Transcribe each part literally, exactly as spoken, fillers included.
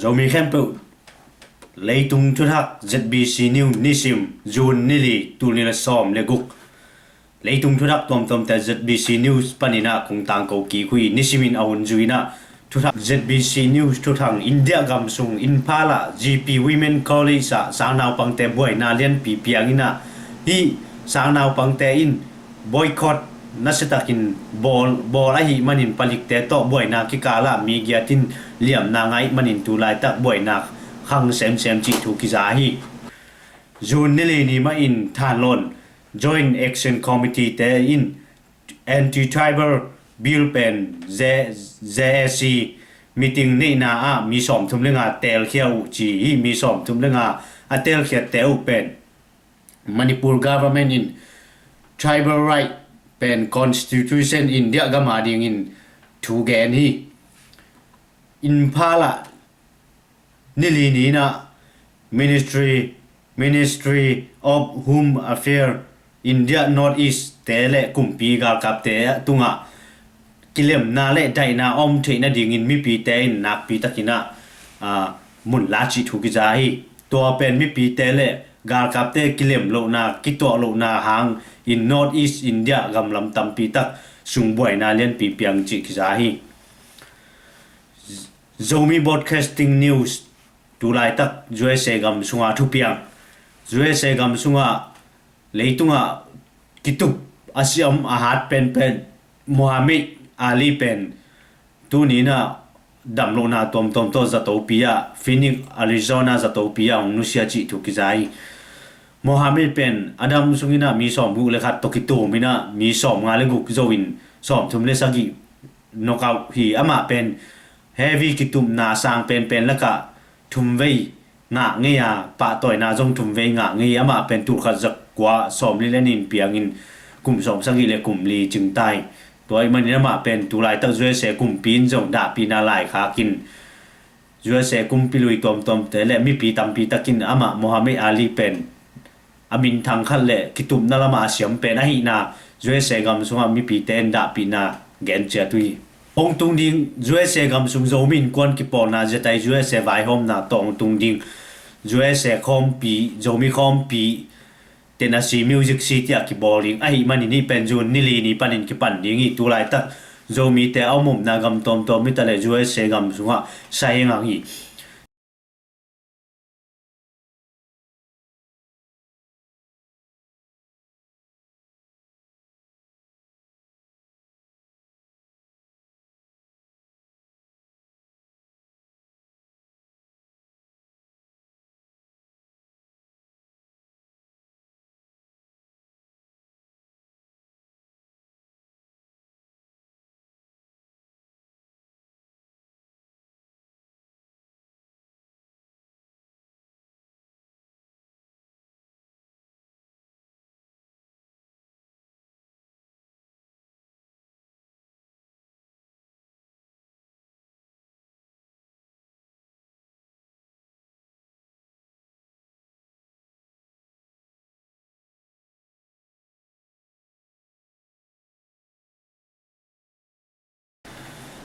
Zomi khempeuh, leitung thuthak Z B C News nisim, June ni li, tul nih le sawm le guk. Leitung thuthak tuamtuamte Z B C News panin ah kong tangko kik uh hi. Nisimin a hun zui-in ah thuthak, Z B C News thuthang, India gam sung Imphal ah G P Women College ah sangnaupangte buaina lianpi piang in ah, hih sangnaupangte in boycott nasiatakin bawl, bawl ahih manin palikte tawh buaina kikal ah mi giat in liamna ngah ahih manin tu laitak buaina khang semsem cih thu kiza hi. June ni li ni mah in Thanlon Joint Action Committee te in Anti-Tribal Bill pen J-, J A C meeting neihna ah mi sawmthum le nga teelkhia uh ci hi. Mi sawmthum le nga a teelkhiatte uh pen Manipur government in tribal right pen constitution India gam a dingin thu gen hi. Imphal ah ni li ni-in ah Ministry, Ministry of Home Affairs, India North East te le kumpi galkapte tungah kilemna le daihna om theih nadingin mipite in nakpi takin ah, aa, mun la cih thu kiza hi. Tua pen mipite le galkapte kilem lohna, kituah lohna hangin North East India gamlam tampi tak sung buaina lianpi piang cih kiza hi. Zomi Broadcasting News, tu laitak U S A gam sunga thupiang. U S A gam sungah leitungah kitup a siam a hat penpen Muhammad Ali pen tuni-in ah damlohna tuamtuam tawh zatopi ah, Phoenix, Arizona zatopi ah hong nusia cih thu kiza hi. Muhammad pen a dam sungin ah mi sawmguk le khat tawh kitum in ah mi sawmnga le guk zo in sawmthum le sagih knockout hi. Amah pen heavy kitupna sang penpen lakah thumvei ngah ngei a, pahtawina zong thumvei ngah ngei. Amah pen tulkhat zakua sawmli le nih piangin kum sawmsagih le kum li cingta hi. Tua ahih manin amah pen tu laitak U S A kumpi in zong dahpihna laikhakin U S A kumpi lui tuamtuamte le mipi tampi takin amah Muhammad Ali pen a minthang khat le kitupna lamah a siam pen ahihna U S A gam sungah mipite in dahpihna gen ciat uh hi. Hong tung ding U S A gam sung Zomi Innkuan kipawlna zetai U S A vaihawmna tawh hong tung ding U S A khawmpi, Zomi khawmpi, Tennessee Music City ah kibawl ding ahih manin hih pen June ni li ni panin kipan ding hi. Tu laitak Zomite a om omna gam tuamtuam mita le U S A gam sungah sa hengang hi.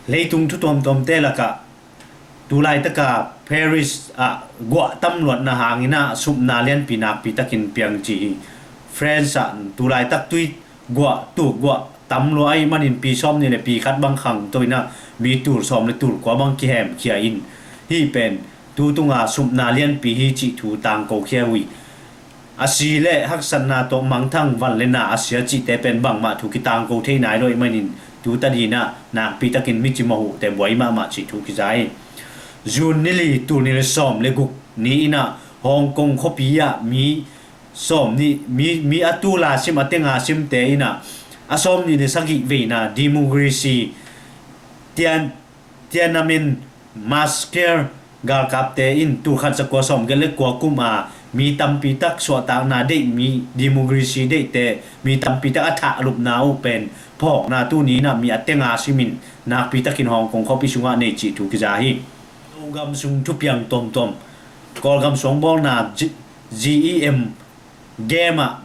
Leitung thu tuamtuamte lakah tu laitaka Paris ah guah tam luatna hangin ah supna lianpi nakpi takin piang ci hi. France ah tu laitak tui guah, tuk guah tam lua ahih manin pi sawm nih le pi khat bang khangto in ah mi tul sawm le tul kua bang kihemkhia in, hih pen tu tunga supna lianpi hi cih thu tangkokhia uh hi. A si le haksatna tawh mangthang van le na a sia cihte pen bangmah thu kitangko thei nai lo ahih manin tu tadin ah nakpi takin mi cimawh uhte buai mahmah cih thu kiza hi. June ni li, tul nih le sawm le guk ni in ah Hong Kong khuapi ah mi sawm nih, mi, mi a tul a sim, a teng a simte in ah a sawm nih le sagih veina democracy Tian, Tiananmen Massacre galkapte in tul khat za kua sawm giat le kua kum a mi tampi tak suahtakna deih, mi democracy deihte mi tampi tak a thahlupna uh pen phawkna tuni in ah mi a teng a simin nakpi takin Hong Kong khuapi sungah nei cih thu kiza hi. Zogam sung thupiang tuamtuam, Kawlgam suangbawlna G-, G E M game ah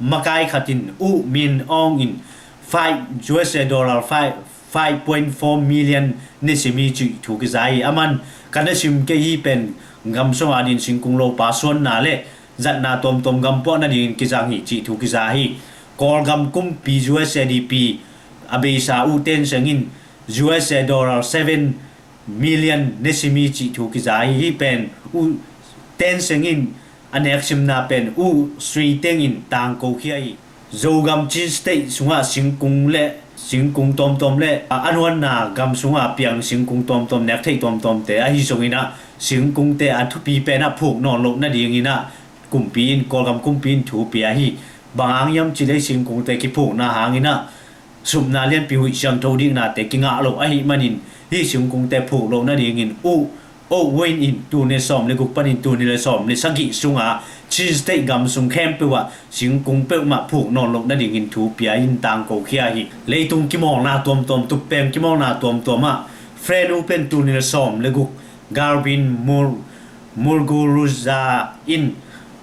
makai khat in U Min Aung in five U S A dollar, five, five point four million ne sim hi cih thu kiza hi. Aman ka ne sim kei hi pen gam sungah din singkung lopa suanna le zatna tuamtuam gampuah nadingin kizang hi cih thu kiza hi. Kawlgam kumpi U S A D P a beisa U Thein Sein in U S A dollar seven million ne sim hi cih thu kiza hi. Hih pen U Thein Sein in a neksimna pen U Sui Teng in tangko khia hi. Zogam Chin State sungah singkung le singkung tuamtuam le a nuanna gam sungah piang singkung tuamtuam nek theih tuamtuamte ahi zongin ah singkungte a thupi pen ah phuk nawn loh nadingin ah kumpi in, Kawlgam kumpi in thu pia hi. Bang hang hiam cih leh singkungte kiphukna hangin ah supna lianpi huih siangtho diknate kingah lo ahih manin hih singkungte phuk loh nadingin U Oh Win in tul nih le sawm le guk panin tul nih le sawm le sagih sunga Chin State gam sung khempeuh ah singkung peuhmah phuk nawn loh nadingin thu pia in tangko khia hi. Leitung kimawlna tuamtuam, tuppeng kimawlna tuamtuam ah French Open tul nih le sawm le guk Garbine Mur- Muguruza in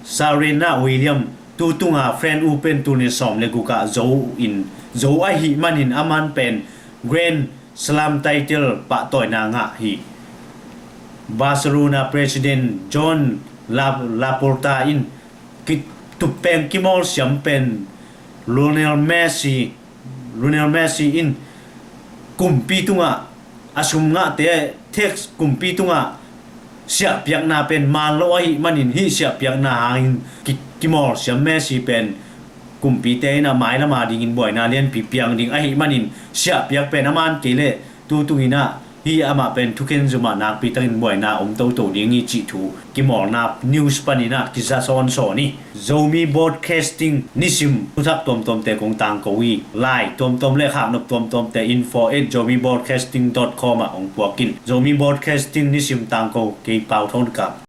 Serena Williams tu tunga French Open tul nih le sawm le guk ah zo in, zo ahih manin aman pen Grand Slam title pahtawina ngah hi. Barcelona President Joan La- Laporta in ki- tuppeng kimawlsiam pen Lionel Messi, Lionel Messi in kumpi tungah a sum ngahte tax kumpi tungah siahpiakna pen maan lo ahih manin hih siahpiakna hangin ki- kimawlsiam Messi pen kumpite in a mailama dingin buaina lianpi piang ding ahih manin siahpiak pen a maan kei leh tu tungin ah hih amah pen thukhen zumah nakpi takin buaina om toto ding hi cih thu kimawlna news panin ah kiza sawnsawn hi. Zomi Broadcasting nisim thuthak tuamtuamte kong tangko hi. Lai tuamtuam le khaknop tuamtuamte info at zomi broadcasting dot com ah hong puak in. Zomi Broadcasting nisim tangko, kei Pau Thawn Kap.